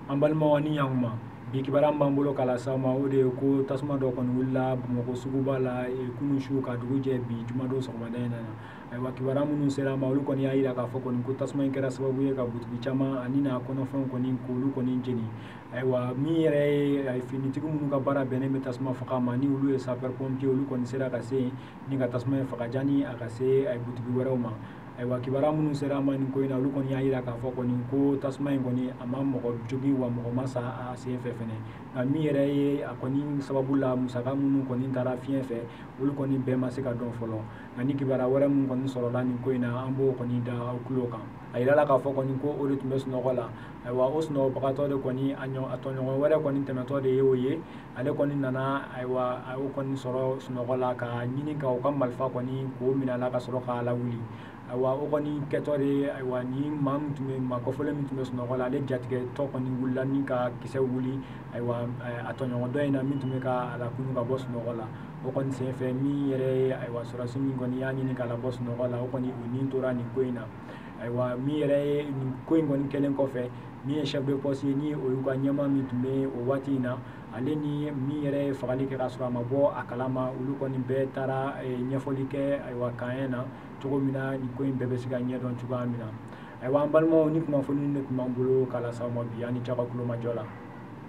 An balimaw ni ɲankuma, bi kibaruya min b'an bolo k'a lase aw ma, o de ye ko tasuma dɔ kɔni wulila Bamakɔ suguba la kunun su ka dugu jɛ bi jumadon sɔgɔmada in na. Ayiwa, kibaruya minnu sera an ma, olu kɔni y'a jira k'a fɔ kɔni ko tasuma in kɛra sababu ye ka butigi caman ani n'a kɔnɔfɛnw kɔni k'olu kɔni jeni. Ayiwa, min yɛrɛ ye finitigi minnu ka baara bɛnnen bɛ tasuma faga ma, ni olu ye sapeur pompier, olu kɔni sera ka se yen ni ka tasuma in faga janni a ka se butigi wɛrɛw ma. Ayiwa, kibaruya minnu sera an ma nin ko in na, olu kɔni y'a jira k'a fɔ kɔni ko tasuma in kɔni a ma mɔgɔ jogin, wa mɔgɔ ma sa a sen fɛ fɛnɛ. Nka min yɛrɛ ye a kɔni sababu la, musaka minnu kɔni taara fiɲɛ fɛ, olu kɔni bɛɛ ma se ka dɔn fɔlɔ. Nka ni kibaruya wɛrɛ min kɔni sɔrɔla nin ko in na, an b'o kɔni da aw tulo kan. A yirala k'a fɔ kɔni ko o de tun bɛ sunɔgɔ la. Ayiwa, o sunɔgɔbagatɔ de kɔni a tɔɲɔgɔn wɛrɛ kɔni tɛmɛtɔ de ye o ye. Ale kɔni nana, ayiwa, a y'o kɔni sɔrɔ sunɔgɔ la ka ɲini ka o ka marifa kɔni k'o minɛ a la ka sɔrɔ k'a lawuli. Ayiwa, o kɔni kɛtɔ de, ayiwa, ni maa min tun bɛ maa kɔfɔlen min tun bɛ sunɔgɔ la, ale jatigɛtɔ kɔni wulila ni ka kisɛ wuli, ayiwa, a tɔɲɔgɔn dɔ in na min tun bɛ ka a lakunu ka bɔ sunɔgɔ la. O kɔni senfɛ, min yɛrɛ ye, ayiwa, sɔrɔdasi min kɔni y'a ɲini k'a labɔ sunɔgɔ la, o kɔni o nin tora nin ko in na. Ayiwa, min yɛrɛ ye nin ko in kɔni kɛlen kɔfɛ, min ye chef de poste ye, ni o y'u ka ɲɛmaa min tun bɛ o waati in na, ale ni min yɛrɛ ye fagali kɛ ka sɔrɔ a ma bɔ a kalama, olu kɔni bɛɛ taara ɲɛfɔli kɛ, ayiwa, kan na cogo min na nin ko in bɛɛ bɛ se ka ɲɛdɔn cogoya min na. Ayiwa, an balimaw, ni kunnafoni de tun b'an bolo k'a lase aw ma bi. An ni ce aw ka kulomajɔ la.